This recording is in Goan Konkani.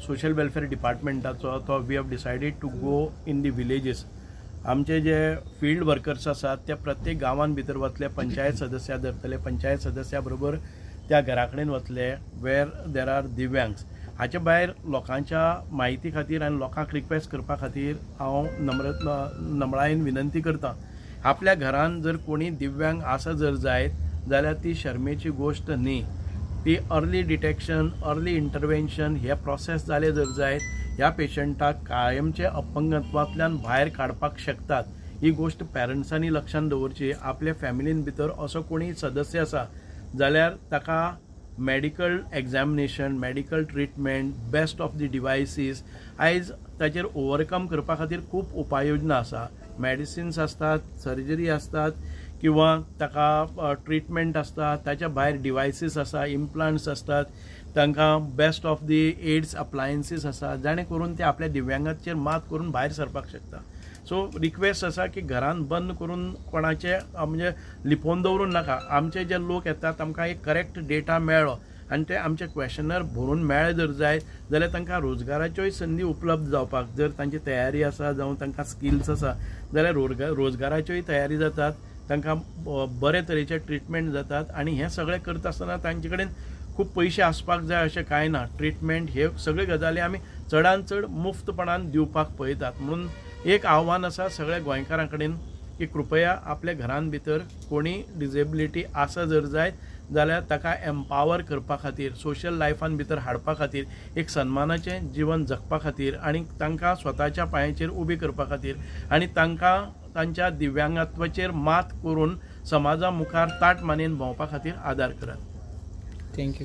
सोशल वेलफेअर डिपार्टमेंटाचो तो we have decided to go in the villages. आमचे जे फिल्ड वर्कर्स आसात ते प्रत्येक गांवान भितर वतले, पंचायत सदस्या धरतले, पंचायत सदस्या बरोबर त्या घरा कडेन वतले वेर there are दिव्यांग्स. हाचे भायर लोकांच्या म्हायती खातीर आनी लोकांक रिक्वेस्ट करपा खातीर हांव नमळायेन विनंती करता, आपल्या घरान जर कोणी दिव्यांग आसा जर जायत जाल्यार ती शर्मेची गोश्ट न्ही. ती अर्ली डिटेक्शन, अर्ली इंटरवेन्शन हे प्रोसेस जाले जर जायत ह्या पेशंटाक कायमचे अपंगत्वांतल्यान भायर काडपाक शकतात. ही गोश्ट पेरंट्सांनी लक्षांत दवरची. आपल्या फॅमिलीन भितर असो कोणी सदस्य आसा जाल्यार ताका medical examination, medical treatment, best of the devices आयज ताचेर ओवरकम करपा खातीर खूब उपाययोजना आसा. मेडिसिन्स आसतात, सर्जरी आसतात किंवा ताका ट्रिटमेंट आसता, ताच्या भायर डिवायसीस आसा, इम्प्लांट्स आसतात, तांकां best of the aids appliances आसा, जाणे करून ते आपल्या दिव्यांगाचेर मात करून भायर सरपाक शकता. सो रिक्वेस्ट आसा की घरान बंद करून कोणाचे म्हणजे लिपोवन दवरून नाका. आमचे जे लोक येतात तांकां एक करेक्ट डेटा मेळ्ळो आनी ते आमचे क्वेशनर भरून मेळ्ळे जर जायत जाल्यार तांकां रोजगाराच्योय संदी उपलब्ध जावपाक, जर तांची तयारी आसा जावं तांकां स्किल्स आसा जाल्यार रोजगाराच्योय तयारी जातात, तांकां बरे तरेचे ट्रिटमेंट जातात. आनी हें सगळें करता आसतना तांचे कडेन खूब पयशे आसपाक जाय अशें कांय ना. ट्रिटमेंट हे सगळे गजाली आमी चडान चड मुफ्तपणान दिवपाक पळयतात. म्हणून एक आव्हान आसा सगळ्या गोंयकारां कडेन की कृपया आपल्या घरान भितर कोणी डिजेबिलिटी आसा जर जायत जाल्यार ताका एम्पावर करपा खातीर, सोशल लायफान भितर हाडपा खातीर, एक सन्मानाचें जिवन जगपा खातीर आनी तांकां स्वताच्या पांयाचेर उबी करपा खातीर आनी तांकां तांच्या दिव्यांगत्वाचेर मात करून समाजा मुखार ताट मानेन भोंवपा खातीर आदार करात. Thank you.